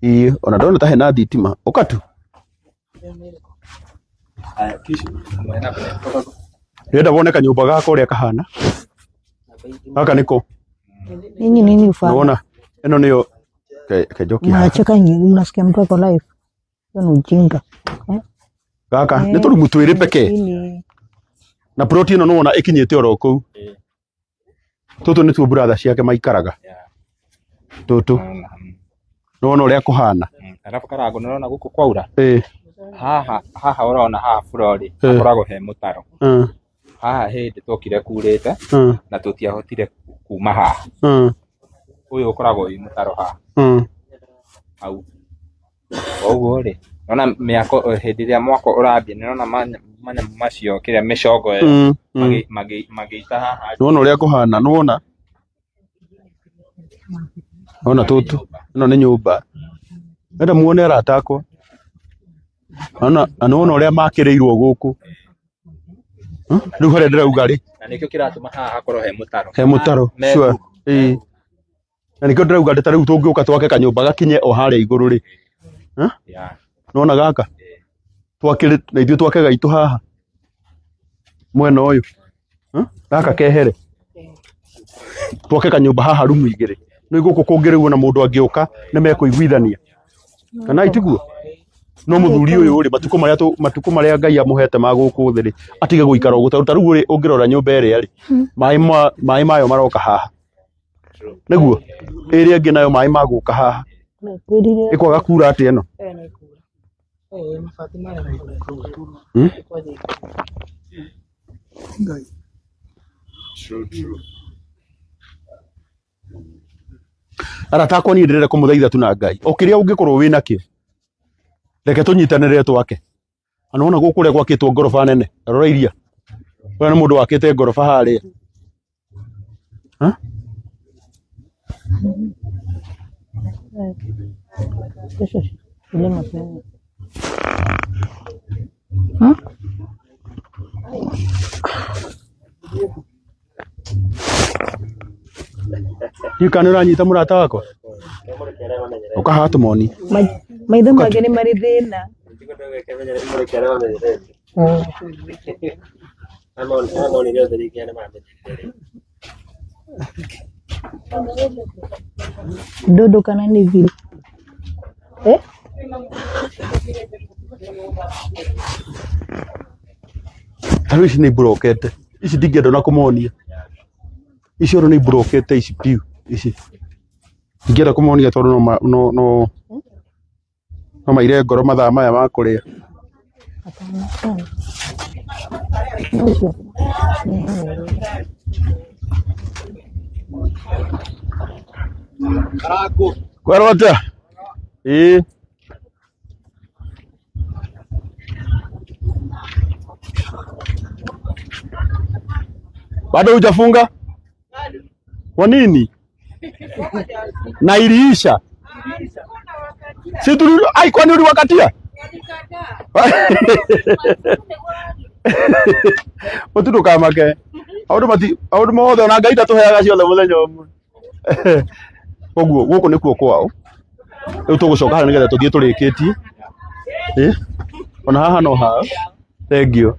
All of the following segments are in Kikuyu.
Ĩĩ ona ndona ta hena thitima ũka tu. Ndĩrenda wone kanyũmba gaka ũrĩa kahana. Gaka nĩko. Ninyi nini ufanya? Unaona ĩno nĩyo kenjoki haha. Mnacheka nyinyi, mnasikia mtu ako live. Hiyo ni ujinga. Eh? Gaka nĩ tũrumu twĩrĩ pekee Nini? na plot ĩno nĩwona ĩkinyĩte oro kũu. Tũtũ nĩtuo brother ciake maikaraga. Tũtũ nĩwona ũrĩa kũhana. Arabu karango nĩũrona gũkũ kwaura Ĩĩ. Haha haha ũrona haha floor rĩ Eh. hakoragwo he mũtaro. Haha hĩndĩ twokire kurĩte na tũtiahotire kuma haha. Ũyũ ũkoragwo wĩ mũtaro haha hau. Koguo rĩ nĩwona mĩako hĩndĩ ĩrĩa mwako ũrambia nĩũrona manyamũ macio kĩrĩa mĩcongo ĩyo magĩita haha. Nĩwona ũrĩa kũhana nĩwona Ona tũtũ ĩno nĩ nyũmba. Enda muone arata akwa. Ona na nĩwona ũrĩa makĩrĩirwo gũkũ. Rĩu harĩa ndĩrauga rĩ. Na nĩkĩo kĩratũma haha hakorwo he mũtaro. He mũtaro. Sure. Ĩĩ. Na nĩkĩo ndĩrauga atĩ ta rĩu tũngĩũka twake kanyũmba gakinye o harĩa igũrũ rĩ. Nĩwona gaka? Twakĩrĩ na ithuĩ twake gaitũ haha mwena ũyũ. Gaka kehere twake kanyũmba haha rumu igĩrĩ. Nĩ gũkũ kũngĩrĩgwo na mũndũ angĩũka nĩ mekũiguithania. Kana itiguo? No mũthuri ũyũ rĩ matukũ marĩa matukũ marĩa Ngai amũhete ma gũkũ thĩ rĩ atige gũikara ũguo tondũ ta rĩu rĩ ũngĩrora nyũmba ĩrĩa rĩ maĩ maĩ mayo maroka haha. Nĩguo ĩrĩa ĩngĩ nayo maĩ magũka haha. Ĩkwaga kura atĩa ĩno? Hmm? Arata akwa niĩ ndĩrenda kũmũthaitha tu na Ngai o kĩrĩa ũngĩkorwo wĩ nakĩo reke tũnyitanĩre twake. Na nĩwona gũkũ ũrĩa gwakĩtwo ngoroba nene rora iria ũrĩa nĩ mũndũ wakĩte ngoroba harĩa. Ndiũĩ kana nĩ ũranyita mũrata wakwa? Ũka haha tũmonie. Maitho make nĩ marĩ thĩna. Dodo kana nĩ thiru? Eh? Ta rĩu ici nĩ imburokete. Ici ndingĩenda ona kũmonia. Ici ona nĩ imburokete ici biũ ici. Ndingĩenda kũmonia tondũ no no no no maire ngoro mathaa maya ma kũrĩa. Kwerwo atĩa? Ĩĩ. Bado hujafunga? Kwa nini? Na iliisha. Si tuli ai, kwani uliwakatia? Mũtu ndũkamake. Maũndũ mati maũndũ mothe ona Ngai ndatũheaga ciothe mũthenya ũmwe. Koguo gũkũ nĩkuo kwao. Rĩu tũgũcoka haha nĩgetha tũthiĩ tũrĩkĩtie. Ĩ? Ona haha no hao. Thengiũ.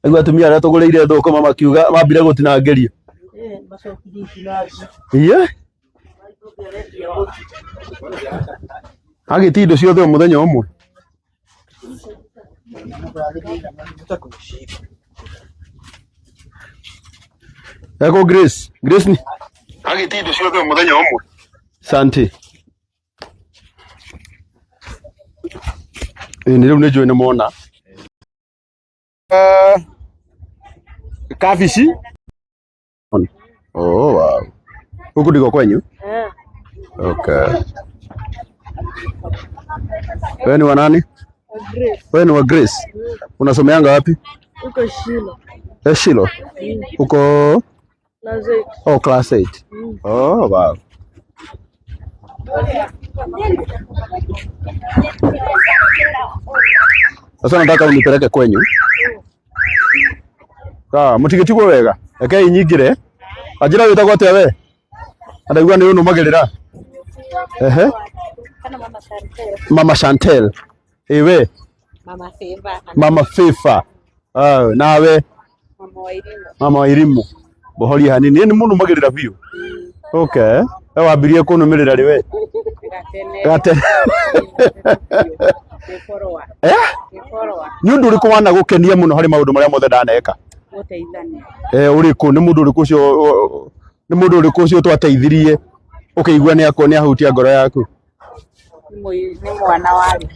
Aigua atumia arĩa tũgũrĩire thũkũma makiuga mambire gũtinangĩrio. Iye? Agĩtia indo ciothe o mũthenya ũmwe. Eko Grace. Grace ni agĩtia indo ciothe o mũthenya ũmwe. Sante. Ĩĩ nĩ rĩu nĩ njũĩ nĩ mona. Kabici. Oh, wow. Huku ndiko kwenyu? Okay. Wewe ni wa nani? Wewe ni wa Grace? Unasomeanga wapi? Huko Shilo. Eh, Shilo? Uko Class 8. Oh, class 8. Oh, wow. Sasa nataka unipeleke kwenyu. Sawa, mũtigĩtigwo wega. Rekei nyingĩre. Anjĩra wĩtagwo atĩa we? Andaigua nĩ ũnũmagĩrĩra. Ehe. Mama Chantel. Ĩ we? Mama Favor. Mama Favor. Ah, nawe? Mama Wairimu. Mama Wairimu. Bohoria hanini. Nĩ mũnũmagĩrĩra biũ. Okay. We wambirie kũnũmĩrĩra rĩ we? Gatene. Gatene. Nĩ follower. Eh? Nĩ follower. Nĩ ũndũ ũrĩkũ wanagũkenia mũno harĩ maũndũ marĩa mothe ndaneka? Gũteithania. Eh, ũrĩkũ? Nĩ mũndũ ũrĩkũ ũcio nĩ mũndũ ũrĩkũ ũcio twateithirie ũkĩigua nĩ akwo nĩ ahutia ngoro yaku? Nĩ mwana warĩ.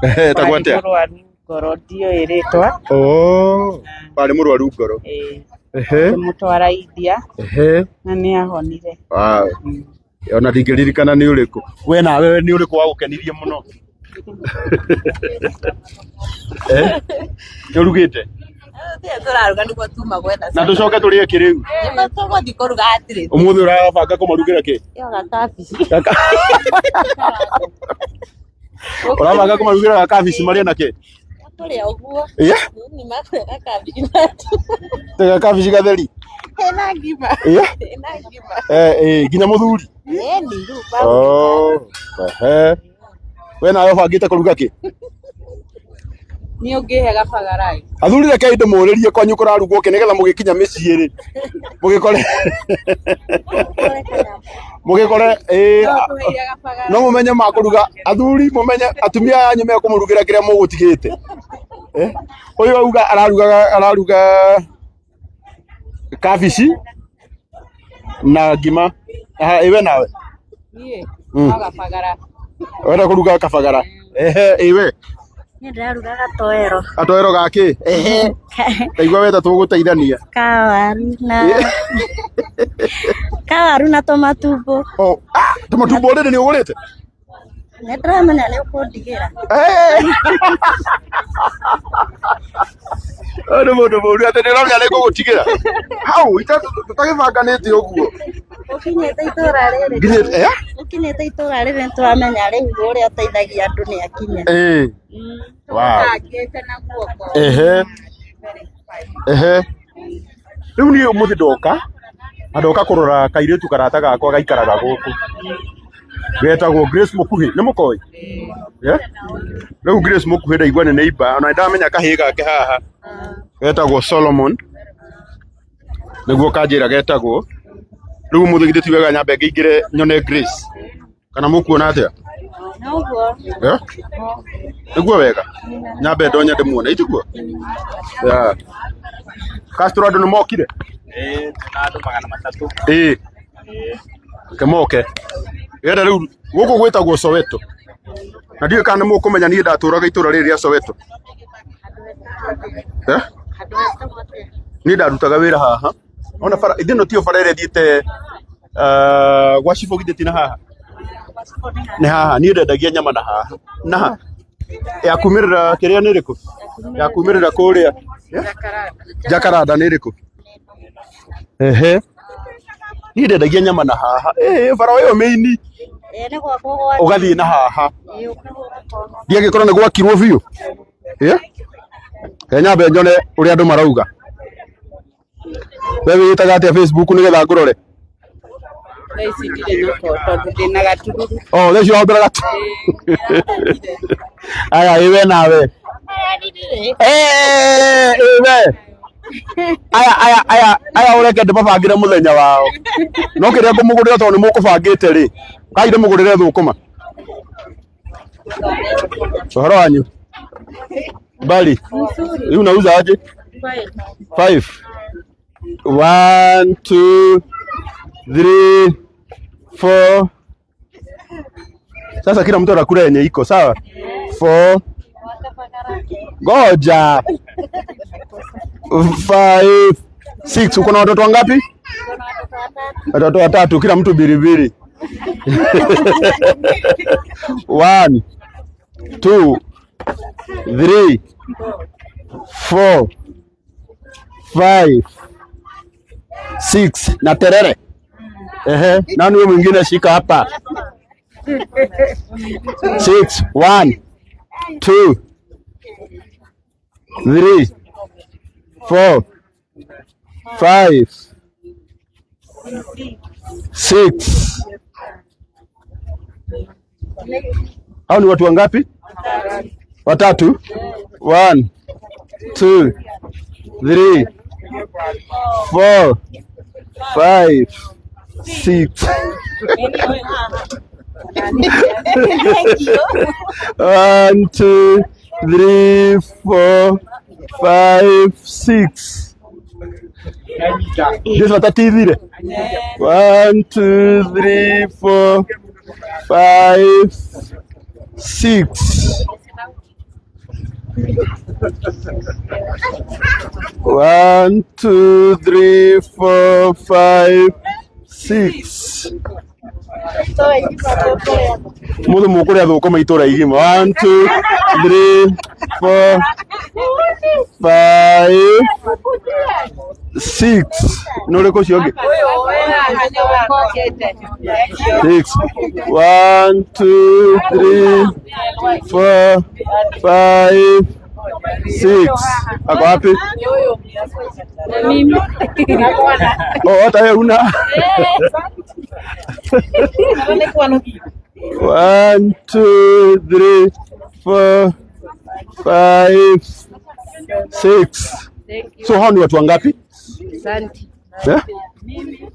Ehe, etagwo atĩa? Mũrwaru ngoro ndiũĩ rĩtwa. Oh, warĩ mũrwaru ngoro. Ĩĩ. Ehe. Ngĩmũtwara India Ehe. na nĩ ahonire. Wow. Ona ndingĩririkana nĩ ũrĩkũ. We nawe nĩ ũrĩkũ wagũkenirie mũno? Eh? Nĩ ũrugĩte? Tũraruga nĩguo tuma gwetha. Na tũcoke tũrĩe kĩ rĩu? Tũgũthiĩ kũruga atĩrĩ. Ũmũthĩ ũrabanga kũmarugĩra kĩ? Ĩyo gakabici. Ũrabanga kũmarugĩra gakabici marĩe na kĩ? Tũrĩa ũguo. Yeah. Nĩ makũrĩa gakabici. Gakabici gatheri. Ĩna ngima. Yeah. Ĩna ngima. Eh, eh, nginya mũthuri. Ĩni rĩu. Oh, ehe. We nawe ũbangĩte kũruga kĩ? Niĩ ũngĩhe gabagara ĩ. Athuri rekei ndĩmũrĩrie kwanyu kũrarugwo kĩ nĩgetha mũgĩkinya mĩciĩ rĩ mũgĩkore mũgĩkore ĩĩ no mũmenye makũruga athuri mũmenye atumia anyu mekũmũrugĩra kĩrĩa mũgũtigĩte. Eh? Ũyũ auga araruga araruga kabici na ngima. Aha, ĩwe nawe? Niĩ Mm. no gabagara. Ũrenda kũruga kabagara? Ehe, ĩwe? Niĩ ndĩraruga gatoero. Gatoero ga kĩ? Ehe. Ndaigua weta tũgũteithania. Ka waru na ka waru na tũmatumbo. Oh, ah, tũmatumbo rĩrĩ nĩ ũgũrĩte? Nĩ ndĩramenya nĩ ũkũndigĩra. Ũyũ nĩ mũndũ mũru atĩ nĩ ũramenya nĩ ngũgũtigĩra. Hau tũtagĩbanganĩte ũguo. Ũkinyĩte itũra rĩrĩ. Nginyĩte eh? Ũkinyĩte itũra rĩrĩ nĩ tũramenya rĩu ũrĩa ũteithagia andũ nĩ akinya. Ĩĩ. Wow. Tũbangĩte na guoko. Ehe. Ehe. Rĩu niĩ ũmũthĩ ndoka na ndoka kũrora kairĩtu karata gakwa gaikaraga gũkũ getagwo Grace Mũkuhĩ nĩ mũkoĩ? Yeah? Rĩu Grace Mũkuhĩ ndaigua nĩ neighbor ona nĩndamenya kahĩĩ gake haha getagwo Solomon nĩguo kanjĩra getagwo. Rĩu ũmũthĩ githĩ ti wega nyambe ngĩingĩre nyone Grace kana mũkuona atĩa? Noguo. Eh? Nĩguo wega nyambe ndonye ndĩmuone itiguo? Yeah. Castro andũ nĩ mokire? Ĩĩ twĩna andũ 300. Ĩĩ. Reke moke. Genda rĩu gũkũ gwĩtagwo Soweto. Na ndiũĩ kana nĩ mũkũmenya niĩ ndatũraga itũra rĩrĩ rĩa Soweto. Eh? Niĩ ndarutaga wĩra haha. Ona bara ĩno tiyo bara ĩrĩa ĩthiĩte gwa cibũ githĩ ti na haha? Nĩ haha niĩ ndendagia nyama na haha. Na ha? Ya kumĩrĩra kĩrĩa nĩ ĩrĩkũ? Ya kumĩrĩra kũrĩa Jacaranda nĩ ĩrĩkũ? Ehe. Niĩ ndendagia nyama na haha. Ĩĩ bara ĩyo mĩini Ĩĩ nĩ gwakwo gwa ũgathiĩ na haha. Ĩĩ ũkahũra kona. Ndiagĩkorwo nĩ gwakirwo biũ. Ĩĩ. Reke nyambe nyone ũrĩa andũ marauga. We wĩĩtaga atĩa Facebook nĩgetha ngũrore? Thaa ici ndirĩ nako tondũ ndĩna gatururu. Oh, thaa ici ũrahũthĩra gatu. Aya, ĩ we nawe. Eh, ĩ we. Aya, aya, aya, aya ũreke ndĩmabangĩre mũthenya wao. No kĩrĩa ngũmũgũrĩra tondũ nĩ mũkũbangĩte rĩ, kai ndĩmũgũrĩre thũkũma. Ũhoro wanyu? Bali. Hii unauza aje? Five. One, two, three, four. Sasa kila mtu anakula yenye iko sawa. Four. Ngoja. Five, six. Uko na watoto wangapi? Watoto watatu, kila mtu bilibili. One, two, three, four, five, six na terere. Ehe, nani huyo mwingine shika hapa? Six, one, two, three, four, 5, 6. Hao ni watu wangapi? Watatu. 1, 2, 3, 4, 5, 6. 1, 2, 3, 4, 5, 6. Jesu watatithire. 1, 2, 3, 4, 5, 6. 1, 2, 3, 4, 5, 6. Mundu mukuria thukuma itura igima. 1, 2, 3, 4, 5, 6. Nä å rä kå å cio å ngä? 6. 1, 2, 3, 4, 5, 6. Ako wapi? Oh, hata wewe una. 1, 2, 3, 4, 5, 6. So hao ni watu wangapi? Asante. Yeah?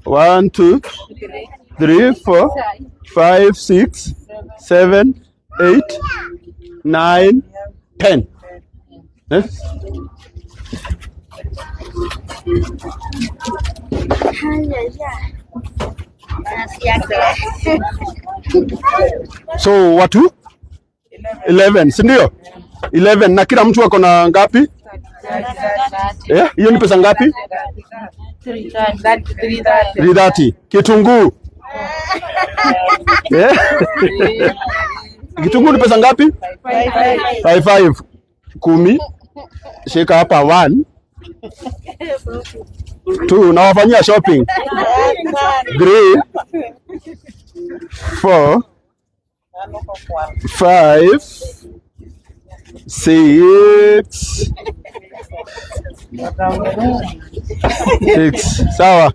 1, 2, 3, 4, 5, 6, 7, 8, 9, 10. Eh? So watu 11, si ndio? 11 na kila mtu ako na ngapi? Hiyo ni pesa ngapi? 330. Kitunguu. Kitunguu ni pesa ngapi? 5 5. 10. Shika hapa 1 2, nawafanyia shopping. 3 4 5 6 6. Sawa.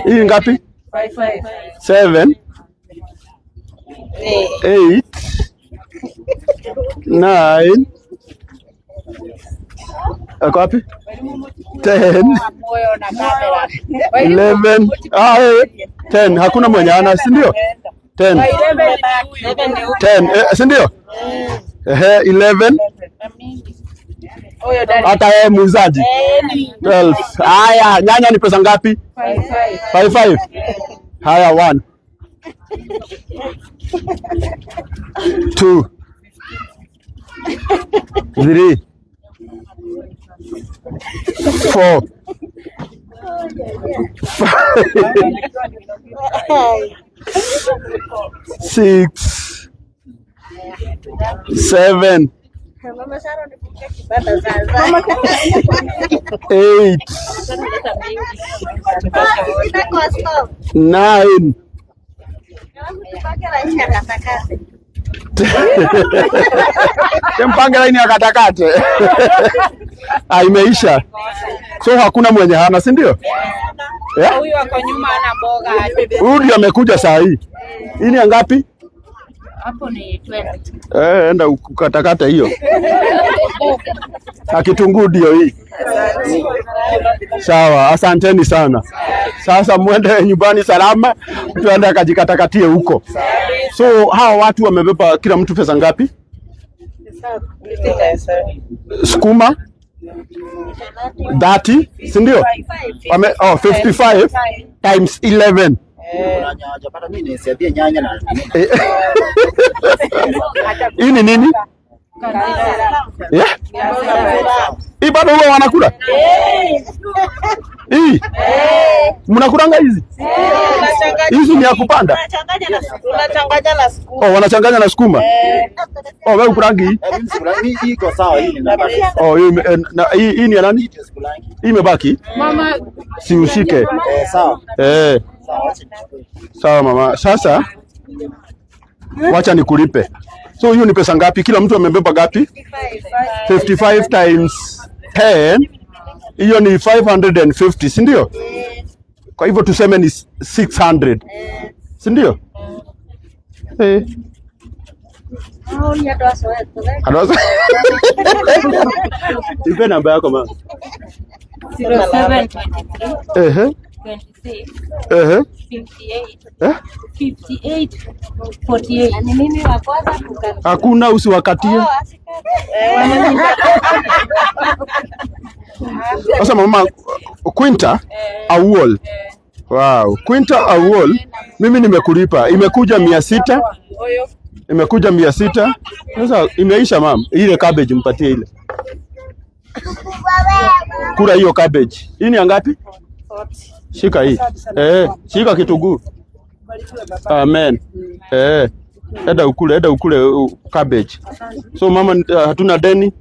Hii ngapi? 5 7 8 9. Ako wapi? 10 11. 10. Hakuna mwenye ana, si ndio? 10 10, si ndio? 11. Hata yeye muuzaji. 12. Haya, nyanya ni pesa ngapi? 5 5. Haya, 1 2 3 4 5 6 7 8 9 Mpange laini ya katakate. Imeisha. So hakuna mwenye hana, si ndio? Huyu ako nyuma ana mboga. Huyu ndio amekuja saa hii. Hii ni ngapi? Hapo ni 20. Enda ukatakate hiyo. Na kitunguu ndio hii. Sawa, asanteni sana. Sasa muende nyumbani salama, tuende akajikatakatie huko. So hawa watu wamebeba kila mtu pesa ngapi? Sukuma 30, si ndio? 55 times 11. Hii ni nini? Yeah? Hii bado huwa wanakula? Hii? Mnakulanga hizi? Hizi ni ya kupanda? Oh, wanachanganya na sukuma. Oh, wewe ukulangi hii? Iko sawa hii. Oh, hii ni ya nani? Hii imebaki? Mama, si ushike. Sawa. Sawa mama. Sasa wacha nikulipe. So hiyo ni pesa ngapi? Kila mtu amebeba ngapi? 55 times 10 Hiyo ni 550, si ndio? Kwa hivyo tuseme ni 600. Si ndio? Eh. No, ni andũ a Soweto. Anaweza. Ipe namba yako mama. 0723 Ehe. 26 Ehe. 58 Eh? 58 48. Ni mimi wa kwanza kukata. Hakuna usiwakatie. Sasa mama Quinta Awol. Wow, Quinta Awol, mimi nimekulipa. Imekuja 600. Imekuja 600. Sasa imeisha mam. Ile cabbage mpatie ile. Kula hiyo cabbage. Hii ni ngapi? Shika hii. Eh, shika kitunguu. Amen. Eh. Enda ukule cabbage. So mama, hatuna deni.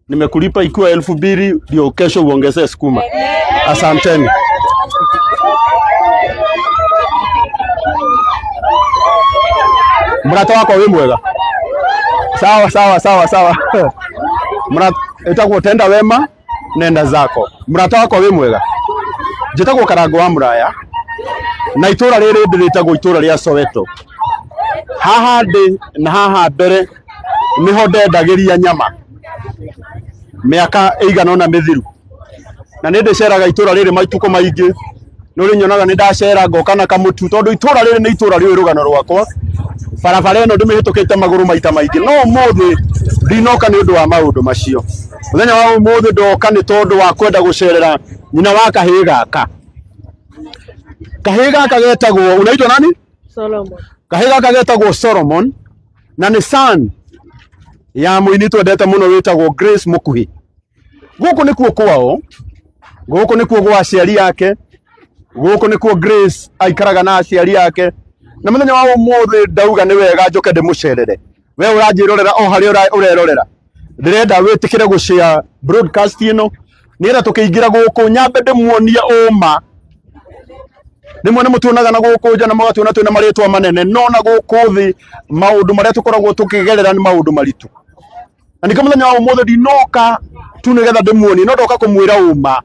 Nimekulipa ikiwa 2000 ndio kesho uongezee sukuma. Asanteni. Mrata wakwa wĩ mwega. Sawa sawa sawa sawa. Mrata ĩtagwo tenda wema nenda zako. Mrata wakwa wĩ mwega. Njĩtagwo Karango wa Mũraya na itũra rĩrĩ ndĩrĩtagwo itũra rĩa Soweto. Haha ndĩ na haha mbere nĩho ndendagĩria nyama mĩaka ĩigana ũna mĩthiru, na nĩ ndĩceraga itũra rĩrĩ matukũ maingĩ. Nĩ ũrĩnyonaga nĩ ndacera ngoka na kamũtu, tondũ itũra rĩrĩ nĩ itũra rĩũĩ rũgano rwakwa. Barabara ĩno ndĩmĩhĩtũkĩte magũrũ maita maingĩ, no ũmũthĩ ndinoka nĩ ũndũ wa maũndũ macio. Mũthenya wa ũmũthĩ ndoka nĩ tondũ wa kwenda gũcerera nyina wa kahĩĩ gaka. Kahĩĩ gaka getagwo, unaitwa nani? Solomon. Kahĩĩ gaka getagwo Solomon na nĩ son ya mũini twendete mũno wĩtagwo Grace Mũkuhĩ. Gũkũ nĩkuo kwao, gũkũ nĩkuo gwa aciari ake, gũkũ nĩkuo Grace aikaraga na aciari ake. Na mũthenya wa ũmũthĩ ndauga nĩ wega njoke ndĩmũcerere. We ũranjĩrorera o harĩa ũrerorera, ndĩrenda wĩtĩkĩre gũshare broadcast ĩno nĩgetha tũkĩingĩra gũkũ nyambe ndĩmuonie ũma. Rĩmwe nĩ mũtuonaga na gũkũ nja na mũgatuona twĩna marĩtwa manene, no na gũkũ thĩ maũndũ marĩa tũkoragwo tũkĩgerera nĩ maũndũ maritũ. Na nĩkĩo mũthenya wa ũmũthĩ ndinoka tu nĩgetha ndĩmuonie, no ndoka kũmwĩra ũma.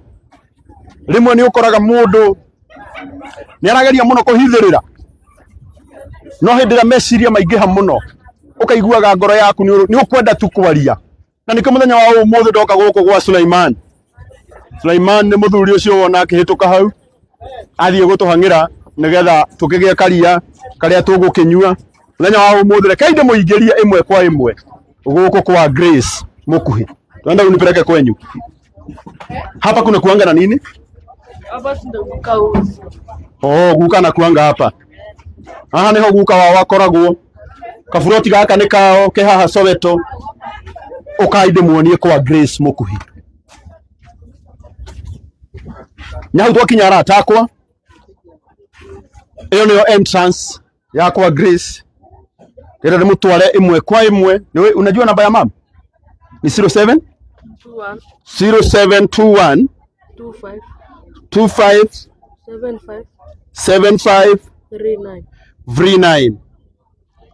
Rĩmwe nĩ ũkoraga mũndũ nĩ arageria mũno kũhithĩrĩra, no hĩndĩ ĩrĩa meciria maingĩha mũno ũkaiguaga ngoro yaku nĩ ũkwenda tu kwaria. Na nĩkĩo mũthenya wa ũmũthĩ ndoka gũkũ gwa Sulaiman. Sulaiman nĩ mũthuri ũcio wona akĩhĩtũka hau, athiĩ gũtũhang'ĩra nĩgetha tũkĩgĩe karia karĩa tũgũkĩnyua. Mũthenya wa ũmũthĩ rekei ndĩmũingĩrie ĩmwe kwa ĩmwe gũkũ kwa Grace Mũkuhĩ. Twenda unipeleke kwenyu. Hapa kuna kuanga na nini? Hapa ndio guka uzi. Oh, guka na kuanga hapa. Haha niho guka wao akoragwo. Kaburoti gaka nĩ kao ke haha Soweto. Ũkai ndĩmuonie kwa Grace Mũkuhĩ. Nyau twakinya arata akwa. Ĩyo nĩyo entrance ya kwa Grace. Ndĩrenda ndĩmũtware ĩmwe kwa ĩmwe. Nĩwe unajua namba ya mama? Ni 07 21 0721 25 25 75 75 39 39.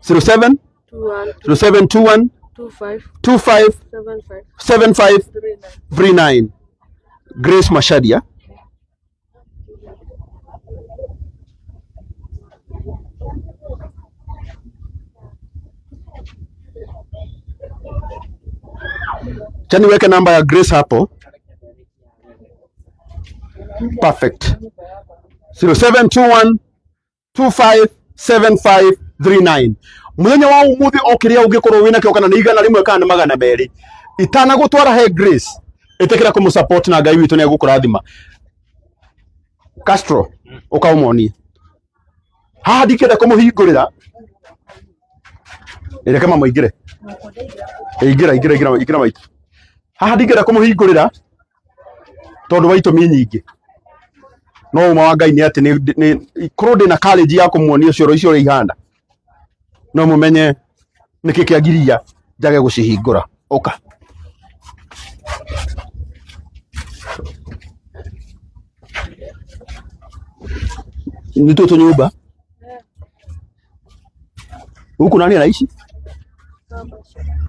07 21 0721 25 25 75 75 39. 39. Grace Mashadia. Acha niweke namba ya Grace hapo. Perfect. 0721 257539. Muthenya wa umuthi o kiria ungikorwo wina kio kana ni 100 kana 200 itana gutwara he Grace, itikira kumu support na Ngai witu ni egukurathima. Castro ukaumuonie haha ndikenda kumuhingurira, reke mama ingire, ingĩra ingĩra ingĩra ingĩra maitu. Haha ndingĩenda kũmũhingũrĩra tondũ wa itũmi nyingĩ, no ũma wa Ngai nĩ atĩ korwo ndĩna courage ya kũmuonia cioro icio ũrĩa ihana, no mũmenye nĩkĩ kĩangiria njage gũcihingũra. Ũka. Nĩ tũtũ nyũmba huku, nani anaishi?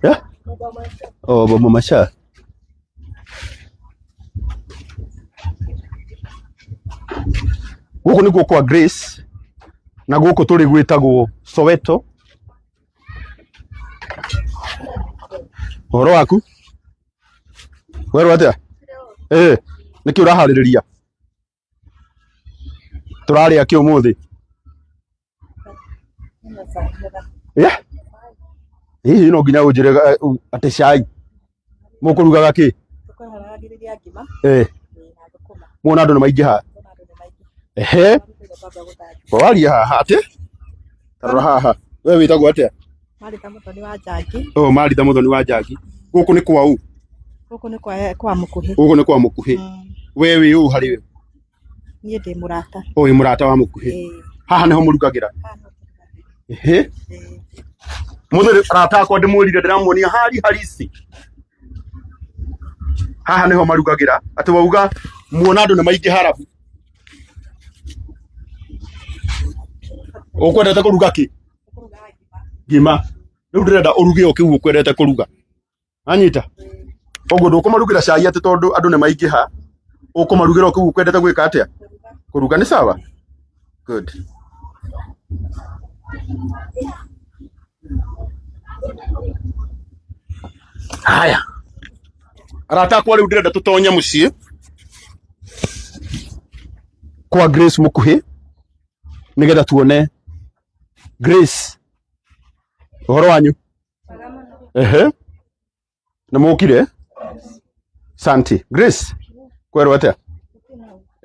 Yeah? Oh, Baba Masha. Gũkũ nĩkuo kwa Grace na gũkũ tũrĩ gwĩtagwo Soweto. Ũhoro waku? Werwo atĩa? Eh, nĩkĩ ũraharĩrĩria? Tũrarĩa kĩ ũmũthĩ? Yeah. Hihi no nginya ũnjĩre eh, atĩ cai mũkũrugaga kĩ? Tũkũharagĩrĩria ngima Eh, na thũkũma. muona andũ nĩ maingĩha. Ndona andũ nĩ maingĩ. Ehe, Twamba gũthambia. waria haha atĩ? Tarora haha. We wĩtagwo atĩa? Maritha Mũthoni wa Njangi. Oh, Maritha Mũthoni wa Njangi. Gũkũ nĩ kwa ũ? Gũkũ nĩ kwa kwa Mũkuhĩ. Gũkũ nĩ kwa Mũkuhĩ. We wĩ ũ harĩ we? Niĩ ndĩ mũrata. Ũyũ wĩ mũrata wa Mũkuhĩ. Ĩĩ. Haha nĩho mũrugagĩra. Haha nĩho tũrugagĩra. Ehe. Ĩĩ. Mũthĩ arata akwa ndĩmwĩrire ndĩramuonia hari harisi. Haha nĩho marugagĩra. Atĩ wauga muona andũ nĩ maingĩ harabu. Ũkwendete kũruga kĩ? Ngima. Rĩu ndĩrenda ũruge o kĩu ũkwendete kũruga. Anyita. Ũguo ndũkũmarugĩra cai atĩ tondũ andũ nĩ maingĩha. Ũkũmarugĩra o kĩu ũkwendete gwĩka atĩa? Kũruga nĩ sawa? Good. Haya. Arata akwa rĩu ndĩrenda tũtonye mũciĩ kwa Grace Mũkuhĩ nĩgetha tuone Grace. Ũhoro wanyu? Ehe. Nĩ mũkire? Santi. Grace. Kwerwo atĩa?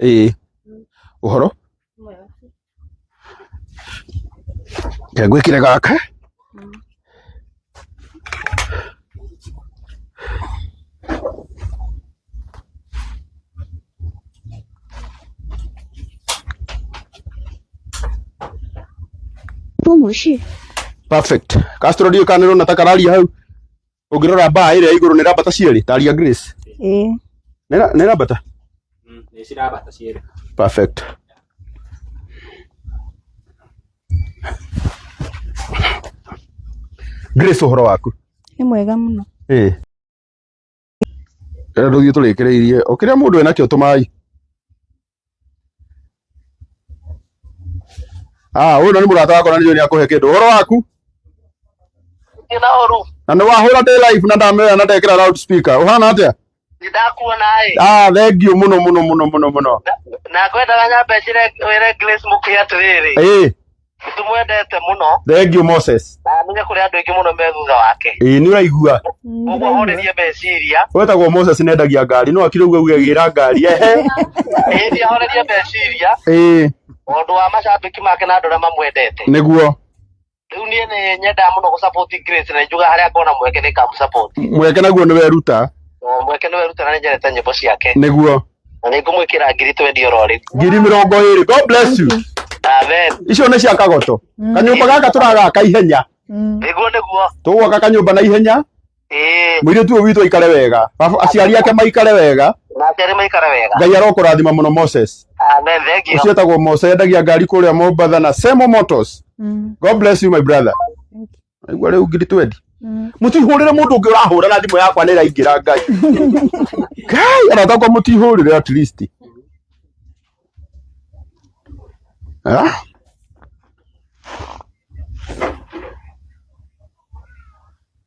Ĩĩ. Ũhoro? Reke ngwĩkĩre gaka. 播模式。 Perfect. Castro ndiũ kana nĩrona ta kararia hau. Ũngĩrora mbaa ĩrĩa igũrũ nĩ ĩrambata cierĩ taria Grace. Ĩĩ. Nĩ ĩrambata? Nĩ cirambata cierĩ. Perfect. Grace ũhoro waku? Nĩ mwega mũno. Ĩĩ. Rĩrĩa tũthiĩ tũrĩkĩrĩirie o kĩrĩa mũndũ enakĩo tũmai. Ah, ũyũ nĩ mũrata wakwa na nĩnjũĩ nĩ akũhe kĩndũ. Ũhoro waku? Na ũru. Na nĩ wahũra ndĩ live na ndamera na ndekĩra loud speaker. Ũhana atĩa? Nĩ ndakuona ĩ. Ah, thank you mũno mũno mũno mũno mũno. Na ngwendaga nyambe njĩre wĩre Grace Mũkuhĩ atĩrĩrĩ. Ĩĩ, Nĩ tũmwendete mũno. thank you Moses. Na menye kũrĩ andũ aingĩ mũno me thutha wake. Ĩĩ, nĩ ũraigua. Ũguo horerie meciria. Wetagwo Moses nĩ endagia ngari no akire ũguo auge gĩra ngari ehe. Ĩĩ thiĩ ahorerie meciria. Ĩĩ, Tondũ wa macambĩki make na andũ arĩa mamwendete. nĩguo. Rĩu niĩ nĩ nyendaga mũno gũ support Grace na njugaga harĩa ngona mweke nĩ ngamũ support. Mweke naguo nĩ weruta. O mweke nĩ weruta na nĩ nyendete nyĩmbo ciake. Nĩguo. Na nĩ ngũmwĩkĩra 20,000 oro rĩu. 20,000. God bless you. Amen. Icio nĩ cia kagoto. Kanyũmba gaka tũragaka ihenya. Nĩguo nĩguo. Tũgwaka kanyũmba na ihenya. Ĩĩ. Mũirĩtu ũyũ witũ aikare wega. Baba aciari ake maikare wega. Na aciari maikare wega. Ngai arokũrathima mũno Moses. Amen. Thank you. Ũcio etagwo Moses endagia ngari kũrĩa Mombatha na Semo Motors. God bless you my brother. Aigua rĩu 20,000. Mũtihũrĩre mũndũ ũngĩ ũrahũra na thimũ yakwa nĩ ĩraingĩra Ngai. Ngai arata akwa mũtihũrĩre at least. Ah?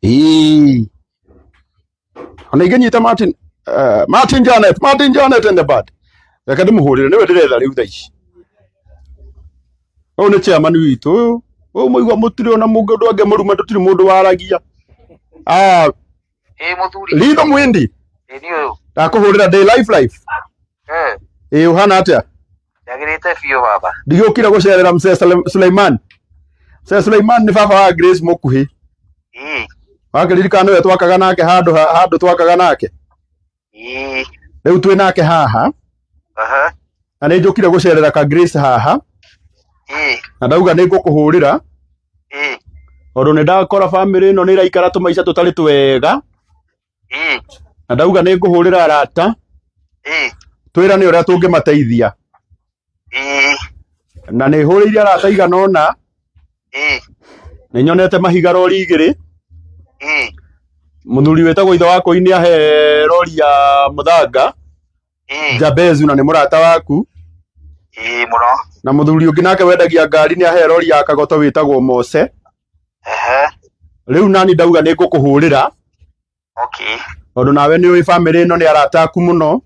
Ĩĩ. Ona ingĩnyita Martin Martin Janet, Martin Janet and the bad. Reke ndĩmũhũrĩre nĩwe ndĩretha rĩu thaa ici. Ũyũ nĩ chairman witũ ũyũ. Ũyũ mũigua mũtirĩ ona mũndũ angĩmũruma tũtirĩ mũndũ waragia. Ah, Ĩĩ mũthuri. Litho Mwindi, Ĩĩ niĩ ũyũ. ndakũhũrĩra ndĩ live live. Eh. Ĩĩ ũhana atĩa? Njagĩrĩte biũ baba. Ndigĩũkire gũcerera mzee Suleiman. Mzee Suleiman nĩ baba wa Grace Mũkuhĩ. Ĩĩ. Wakĩririkana nĩwe twakaga nake handũ handũ twakaga nake. Ĩĩ. Rĩu twĩ nake haha Aha. na nĩ njũkire gũcerera ka Grace haha Ĩĩ. na ndauga nĩ ngũkũhũrĩra Ĩĩ. tondũ nĩ ndakora bamĩrĩ ĩno nĩ ĩraikara tũmaica tũtarĩ twega Ĩĩ. na ndauga nĩ ngũhũrĩra arata Ĩĩ. twĩrane ũrĩa tũngĩmateithia Ĩĩ. na nĩ hũrĩire arata igana ũna Ĩĩ. nĩ nyonete mahiga rori igĩrĩ Ĩĩ. mũthuri wĩtagwo ithe wa kũi nĩ ahe rori ya mũthanga Ĩĩ. Jabezu na nĩ mũrata waku. Ĩĩ mũno. Na mũthuri ũngĩ nake wendagia ngari nĩ ahe rori ya kagoto wĩtagwo Mose. Ehe. Rĩu nani ndauga nĩ ngũkũhũrĩra. Okay. Tondũ nawe nĩ ũĩ bamĩrĩ ĩno nĩ arata aku mũno.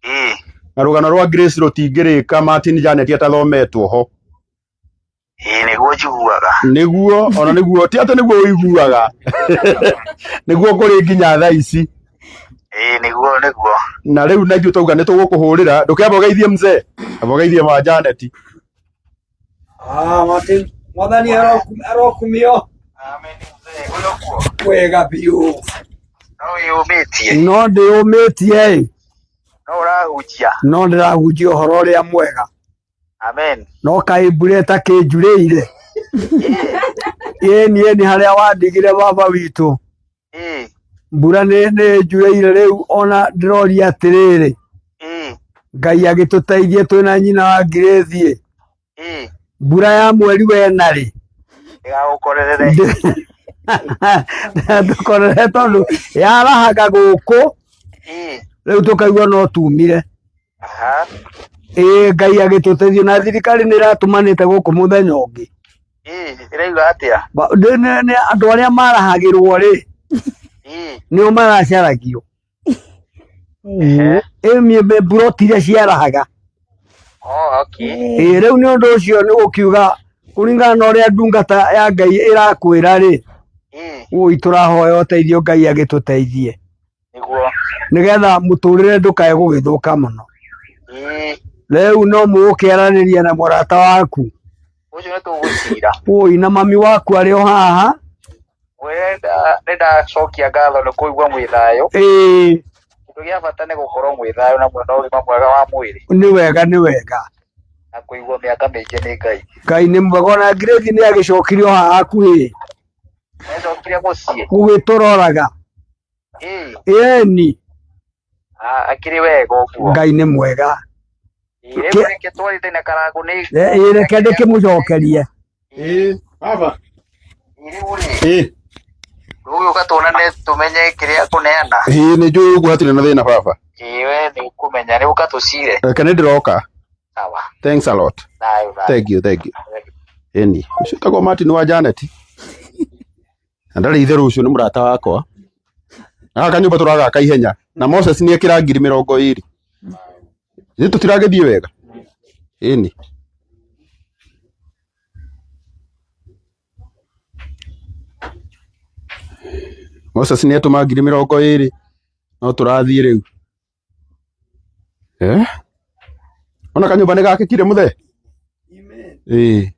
Ĩĩ. Na rũgano rwa Grace rũtingĩrĩka Martin Janet atathometwo ho. Ĩĩ nĩguo njiguaga. Nĩguo ona nĩguo ti atĩ nĩguo ũiguaga. Nĩguo kũrĩ nginya thaa ici. Ĩĩ nĩguo nĩguo. Na rĩu na ithuĩ twauga nĩ tũgũkũhũrĩra ndũkĩamba ũgeithie mzee. Amba ũgeithie ma Janet. Ah, Martin, mwathani arokumio. Amen mzee, ũrĩ kuo? Wega biũ. No wĩyũmĩtie? No ndĩyũmĩtie ĩ. No ũrahunjia? No ndĩrahunjia ũhoro ũrĩa mwega. Amen. No kaĩ mbura ĩtakĩnjurĩire. Ĩni ĩni harĩa wandigire baba witũ. Ĩĩ. Mbura nĩ njurĩire rĩu ona ndĩroria atĩrĩrĩ. Ĩĩ. Ngai agĩtũteithie twĩna nyina wa Grace. Ĩĩ. Mbura ya mweri wena rĩ. Ndĩgagũkorerere. Ndũkorere tondũ yarahaga gũkũ. Ĩĩ. Rĩu tũkaigua no tumire. Aha. Ĩĩ Ngai agĩtũteithia na thirikari nĩ ĩratũmanĩte gũkũ mũthenya ũngĩ. Ĩĩ ĩrauga atĩa? Andũ arĩa marahagĩrwo rĩ Ĩĩ. nĩo maracaragio. Ĩĩ mburoti iria ciarahaga. Oh, okay. Ĩĩ rĩu nĩ ũndũ ũcio nĩ gũkiuga kũringana na ũrĩa ndungata ya Ngai ĩrakwĩra rĩ. Ĩĩ. Ũi tũrahoya ũteithio Ngai agĩtũteithie. Nĩguo. Nĩgetha mũtũrĩre ndũkae gũgĩthũka mũno. Ĩĩ. Rĩu no mũgũkĩaranĩria na mũrata waku. Ũcio nĩ tũgũcira. Ũi na mami waku arĩ o haha. Mwĩre nĩ ndacokia ngatho nĩ kũigua mwĩ thayũ. Ĩĩ. Kĩndũ gĩa bata nĩ gũkorwo mwĩ thayũ na mwĩna ũgima mwega wa mwĩrĩ. Nĩ wega nĩ wega. Na kũigua mĩaka mĩingĩ nĩ Ngai. Ngai nĩ mwega ona Grace nĩ agĩcokire o haha hakuhĩ. Nĩacokire mũciĩ. Gũgĩtũroraga. Ĩĩ. Ĩni. Akĩrĩ wega ũguo. Ngai nĩ mwega. Ĩĩ rĩu reke twarĩte na Karangũ nĩ. Ĩĩ reke ndĩkĩmũcokerie. Ĩĩ baba. Ĩĩ rĩu rĩ. Ĩĩ. Rũgĩũka tuonane tũmenye kĩrĩa kũneana. Ĩĩ nĩ njũĩ ũguo hatirĩ na thĩna baba. Ĩĩ we nĩ ũkũmenya rĩu ũka tũcire. Reke nĩ ndĩroka. Sawa. Thanks a lot. Thayũ thayũ. Thank you, thank you. Ĩni, ũcio ũtagwo Martin wa Janet. Na ndarĩ itherũ ũcio nĩ mũrata wakwa. Na gaka kanyũmba tũragaka ihenya. Na Moses nĩ ekĩra 20,000. Ithuĩ tũtiragĩthiĩ wega. Ĩni. Moses nĩ etũma 20,000 no tũrathiĩ rĩu. Eh? Ona kanyũmba nĩ gakĩkire mũthee? Ĩĩ.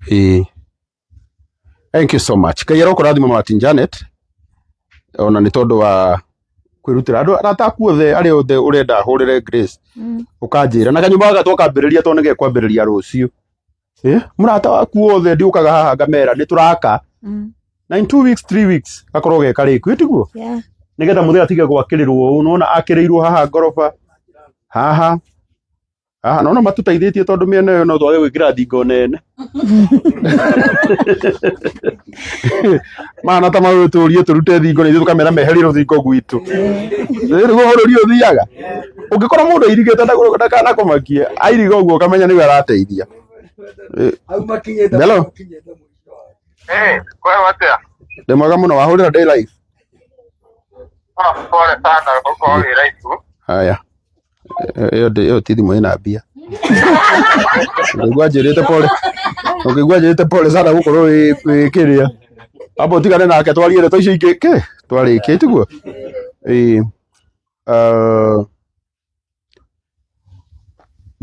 Ĩĩ. Thank you so much. Ngai arokũrathima Martin Janet ona nĩ tondũ wa kwĩrutĩra andũ arata aku othe arĩa othe ũrenda hũrĩre Grace ũkanjĩra na kanyũmba gaka twakambĩrĩria tondũ nĩgekwambĩrĩria rũciũ. Mũrata waku wothe ndiũkaga haha ngamera nĩ tũraka na in 2 weeks 3 weeks gakorwo ge karĩku tiguo? Yeah. Nĩgetha mũthee atige gwakĩrĩrwo ũũ nĩwona akĩrĩirwo haha ngoroba haha haha nona matũteithĩtie tondũ mĩena ĩyo no twage gwĩkĩra thingo nene mana ta magũtũrie tũrute thingo na ithuĩ tũkamera meherie rũthingo gwitũ. Nĩguo bũrũri ũthiaga. Ũngĩkora mũndũ airigĩte ndakanakũmakie airiga ũguo ũkamenya nĩwe arateithia. Hello. Kwema atĩa? Ndĩ mwega mũno wahũrĩra day life. Pole sana gũkorwo wĩ raibu. Haya. Ĩyo ti thimũ ĩna mbia. Ũngĩigua njĩrĩte pole. Ũngĩigua njĩrĩte pole sana gũkorwo wĩ kĩrĩa. Amba ũtigane nake twarie ndeto icio ingĩ kĩ twarĩkia tiguo? Ĩĩ.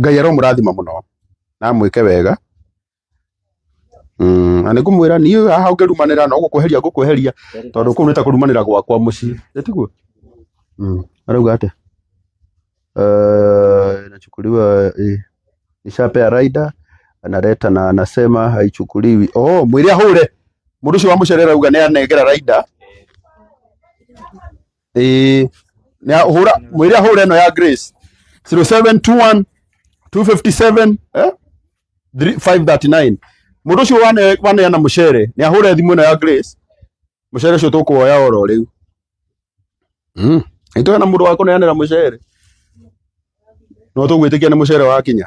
Ngai aromũrathima mũno na amwĩke wega. Na nĩ ngũmwĩra niĩ haha ũngĩrumanĩra no gũkweheria ngũkweheria tondũ kũu nĩ ta kũrumanĩra gwakwa mũciĩ. Ĩ tiguo? Arauga atĩa? Inachukuliwa nishapea rider analeta na anasema haichukuliwi. Oh, mwĩre ahũre. Mũndũ ũcio wa mũcere arauga nĩ anengera rider. Ĩĩ nĩ ahũra mwĩre ahũre ĩno ya Grace 0721 257 539. Mũndũ ũcio waneana mũcere nĩ ahũre thimũ ĩno ya Grace, mũcere ũcio tũkũwoya oro rĩu. Nĩ hena mũndũ wa kũneanĩra mũcere, no tũgwĩtĩkia nĩ mũcere wakinya.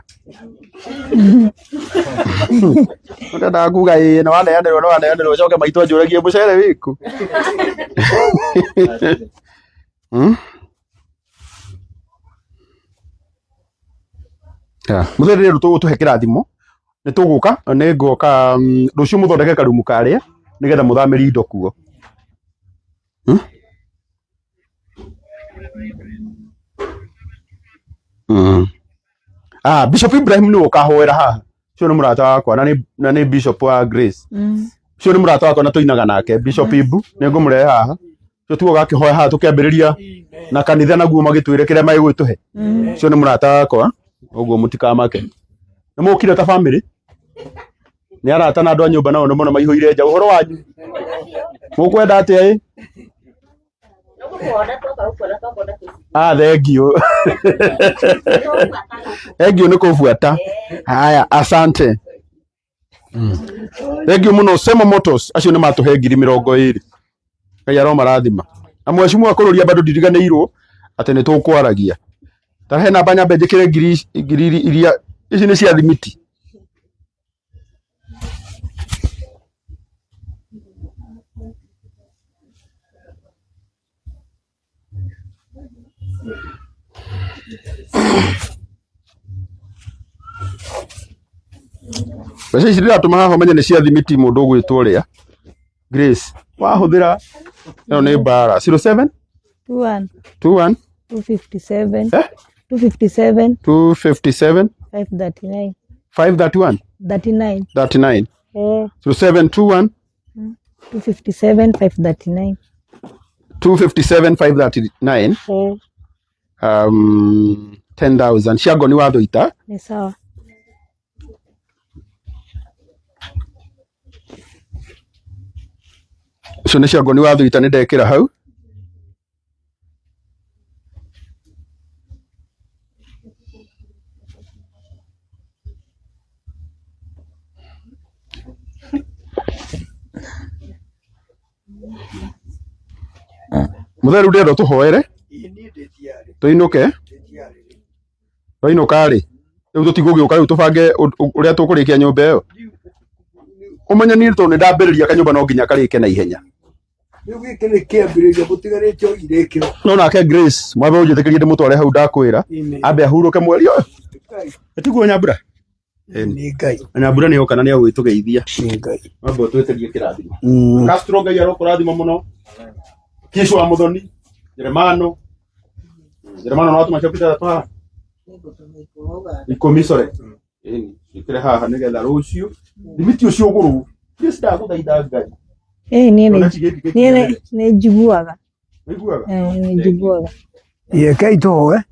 Ndendaga kuga ĩĩ nĩ waneanĩrwo, nĩ waneanĩrwo, coke maitũ anjũragie mũcere wĩkũ. Yeah. Mũthenya rĩrĩ tũgũtũhe kĩrathimo nĩ tũgũka, nĩ ngoka rũciũ mũthondeke karumu karĩa nĩgetha mũthamĩrie indo kuo. Ah, Bishop Ibrahim nĩwe ũkahoera haha. Ũcio nĩ mũrata wakwa na nĩ Bishop wa Grace. Ũcio nĩ mũrata wakwa na tũinaga nake Bishop Ibu, nĩ ngũmũrehe haha. Ũcio tuo ũgakĩhoya haha tũkĩambĩrĩria na kanitha naguo magĩtwĩre kĩrĩa magĩgwĩtũhe. Ũcio nĩ mũrata wakwa, ũguo mũtikamake. Nĩ mũkire ta family? Nĩ arata na andũ a nyũmba nao nĩ mũno maihũire nja. Ũhoro wanyu? Mũkwenda atĩa ĩ? Ah, thank you. Thank you nĩ kũbuata. Haya, asante. Thank you mũno Semo Motors, acio nĩ matũhe 20,000. Ngai aromarathima. Na mheshimiwa kũrũria bado ndiriganĩirwo atĩ nĩ tũkwaragia. Ta he namba nyambe njĩkĩre ngiri iria ici nĩ cia thimiti. Mbeca ici ndĩratũma haha ũmenye nĩ cia thimiti mũndũ ũgwĩtwo ũrĩa Grace wahũthĩra ĩyo nĩ mbara 07 21 21 257 eh 257 257 539 531 39 39 eh 0721 257 539 257 539 eh 10,000 cia ngoni wa thũita. Nĩ sawa. Icio nĩ cia ngoni wa thũita, nĩ ndekĩra hau. Mũtheru, ndĩrenda tũhoere tũinũke. Twainũka rĩ, rĩu tũtigũgĩũka rĩu tũbange ũrĩa tũkũrĩkia nyũmba ĩyo. Ũmenye niĩ tondũ nĩ ndambĩrĩria kanyũmba no nginya karĩke na ihenya. Rĩu gĩkĩ nĩ kĩambĩrĩria, gũtigarĩte o irĩkĩro. No nake Grace mwambe ũnjĩtĩkĩrie ndĩmũtware hau ndakwĩra ambe ahurũke mweri ũyũ. Tiguo Nyambura? Nĩ Ngai. Na Nyambura nĩ oka na nĩ agwĩtũgeithia. Nĩ Ngai. Mwambe ũtwĩtĩrie kĩrathimo. Castro, Ngai arokũrathima mũno. Kishu wa Muthoni, Jeremano. Jeremano no atũma ciaku ithathatũ haha. 10 sorry. Ĩni, ciĩkĩre haha nĩgetha rũciũ thimiti ũcio ũgũrwo. Grace, ndagũthaitha Ngai. Eh, niĩ Kĩoneki nĩ gĩkĩ niĩ gĩkinyanĩre. nĩ njiguaga. Ũiguaga? Eh, nĩ njiguaga. Rekei tũhoe.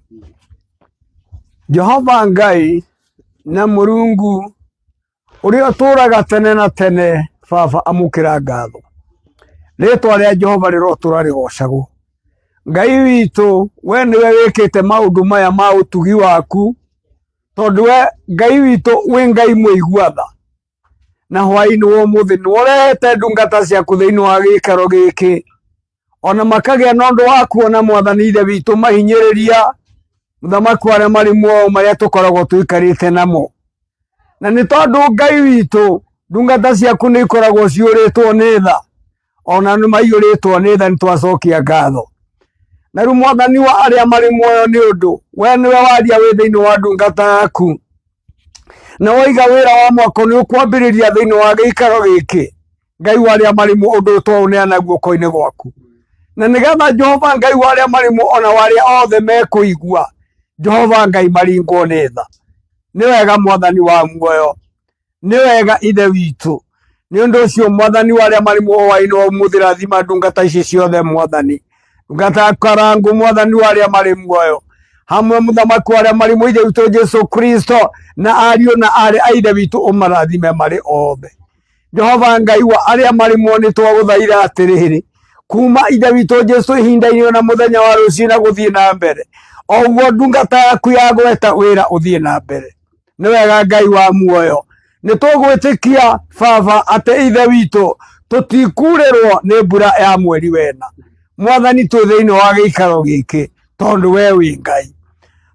Jehova Ngai na Mũrungu ũrĩa ũtũũraga tene na tene, Baba, amũkĩra ngatho. Rĩtwa rĩa Jehova rĩrotũra rĩgocagwo. Ngai witũ, we nĩwe wĩkĩte maũndũ maya ma ũtugi waku, tondũ we Ngai witũ wĩ Ngai mũigua tha. Na hwaĩ-inĩ wa ũmũthĩ nĩwe ũrehete ndungata ciaku thĩinĩ wa gĩikaro gĩkĩ, ona makagĩa na ũndũ wa kuona Mwathani Ithe witũ mahinyĩrĩria mũthamaki wa arĩa marĩ muoyo marĩa tũkoragwo tũikarĩte namo. Na nĩ tondũ Ngai witũ ndungata ciaku nĩ ikoragwo ciũrĩtwo nĩ tha, ona nĩ maiyũrĩtwo nĩ tha, nĩ twacokia ngatho. Na rĩu Mwathani wa arĩa marĩ muoyo, nĩ ũndũ we nĩwe waria wĩ thĩinĩ wa ndungata yaku, na woiga wĩra wa mwako nĩ ũkwambĩrĩria thĩinĩ wa gĩikaro gĩkĩ, Ngai wa arĩa marĩ muoyo, ũndũ twaũneana guoko-inĩ gwaku, na nĩgetha Jehova Ngai wa arĩa marĩ muoyo ona wa arĩa othe mekũigua, Jehova Ngai, maringwo nĩ tha. Nĩ wega Mwathani wa muoyo, nĩ wega Ithe witũ. Nĩ ũndũ ũcio Mwathani wa arĩa marĩ muoyo, hwaĩ-inĩ wa ũmũthĩ rathima ndungata ici ciothe Mwathani, ndungata ya Karangũ, Mwathani wa arĩa marĩ muoyo, hamwe mũthamaki wa arĩa marĩ muoyo, Ithe witũ Jesu Kristo, na ariũ na aarĩ a Ithe witũ, ũmarathime marĩ othe. Jehova Ngai wa arĩa marĩ muoyo, nĩ twagũthaitha atĩrĩrĩ, kuma Ithe witũ Jesu ihinda-inĩ na mũthenya wa rũciũ na gũthiĩ na mbere, o ũguo ndungata yaku yagweta wĩra ũthiĩ na mbere. Nĩ wega Ngai wa muoyo. Nĩ tũgwĩtĩkia Baba atĩ Ithe witũ tũtikurĩrwo nĩ mbura ya mweri wena. Mwathani twĩ thĩinĩ wa gĩikaro gĩkĩ tondũ we wĩ Ngai.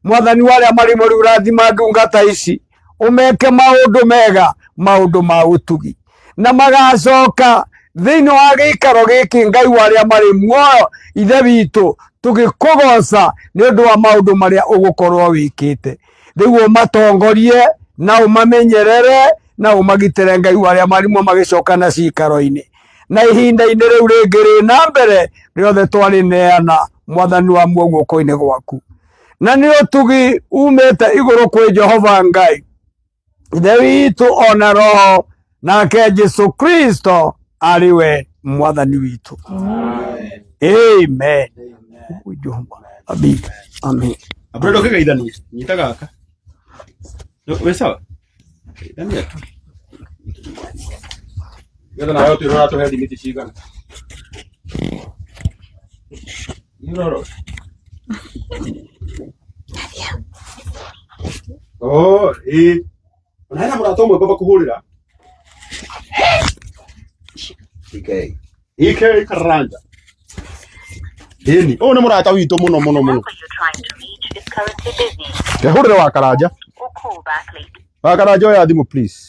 Mwathani wa arĩa marĩ mũrĩ rathima ndungata ici ũmeke maũndũ mega maũndũ ma ũtugi na magacoka thĩinĩ wa gĩikaro gĩkĩ Ngai wa arĩa marĩ muoyo Ithe witũ tũgĩkũgoca nĩ ũndũ wa maũndũ marĩa ũgũkorwo wĩkĩte. Rĩu ũmatongorie na ũmamenyerere na ũmagitĩre Ngai wa arĩa marĩ muoyo magĩcoka na cikaro-inĩ na ihinda-inĩ rĩu rĩngĩ rĩ na mbere rĩothe twarĩneana Mwathani wa muoyo guoko-inĩ gwaku. Na nĩ ũtugi umĩte igũrũ kwĩ Jehova Ngai Ithe witũ ona Roho nake Jesu Kristo arĩ we Mwathani witũ. Amen. Jehova. Amen. Amen. Abro ndũkĩgeithanie nyita gaka wĩ sawa geithania tu getha nawe ũtuĩre ũratũhe thimiti cigana Nĩũrora? Oh, ĩĩ. Ona hena mũrata ũmwe ngomba kũhũrĩra. DK. DK Karanja. Ĩni, ũyũ nĩ mũrata witũ mũno mũno mũno. Kehũrĩre wa Karanja. Wa Karanja oya thimũ please.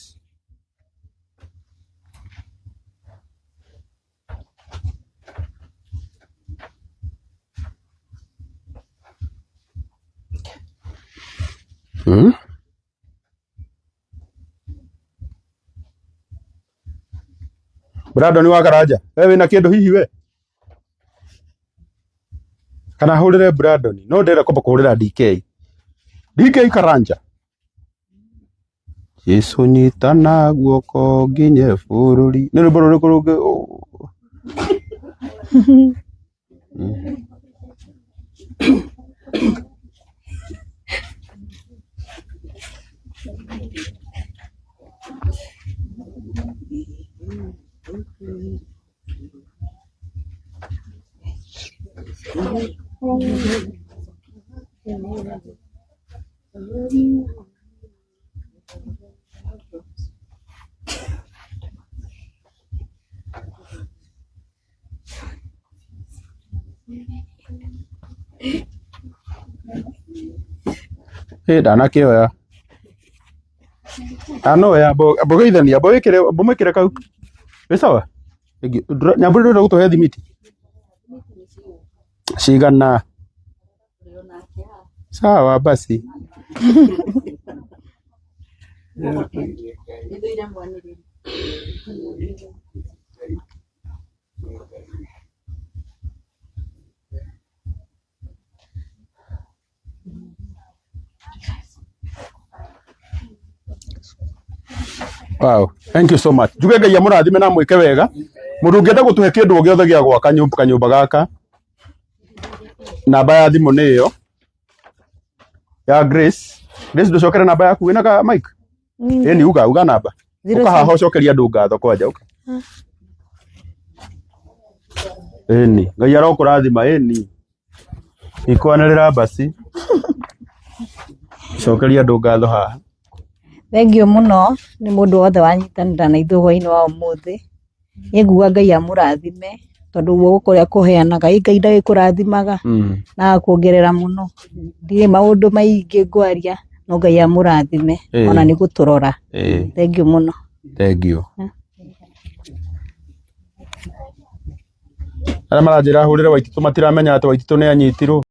Brandon wa Karanja, we wĩna kĩndũ hihi we? Kana hũrĩre Brandon, no ndĩrenda kwamba kũhũrĩra DK. DK Karanja. Jesu nyitana guoko nginye bũrũri. Nĩ rwĩmbo rũrĩkũ rũngĩ? Ĩ ndanakĩoya. Ndanoya amba ũgeithanie amba wĩkĩre amba ũmĩkĩre kau. Wĩ sawa? Nyambũri ndũrenda gũtũhe thimiti? Cigana? Sawa basi. Wow, thank you so much. Njuge Ngai amũrathime na amwĩke wega. Mũndũ ũngĩenda gũtũhe kĩndũ o gĩothe gĩa gwaka nyũmba kanyũmba gaka, namba ya thimũ nĩ ĩyo ya Grace. Grace ndũcokere namba yaku wĩna ka mic? Ĩni uga uga namba. Ũka haha ũcokerie andũ ngatho kwanja ũka. Ĩni Ngai arokũrathima ĩni. Ikwanĩrĩra basi. Cokeria andũ ngatho haha. Thengiũ mũno nĩ mũndũ wothe wanyitanĩra na ithuĩ hwainĩ wa ũmũthĩ. Niĩ nguga Ngai amũrathime tondũ guoko kũrĩa kũheanaga ĩ Ngai ndagĩkũrathimaga na agakuongerera mũno. Ndirĩ maũndũ maingĩ ngwaria no Ngai amũrathime ona nĩ gũtũrora. Thengiũ mũno. Thengiũ. Arĩa maranjĩra hũrĩre Waititũ matiramenya atĩ Waititũ nĩ anyitirwo.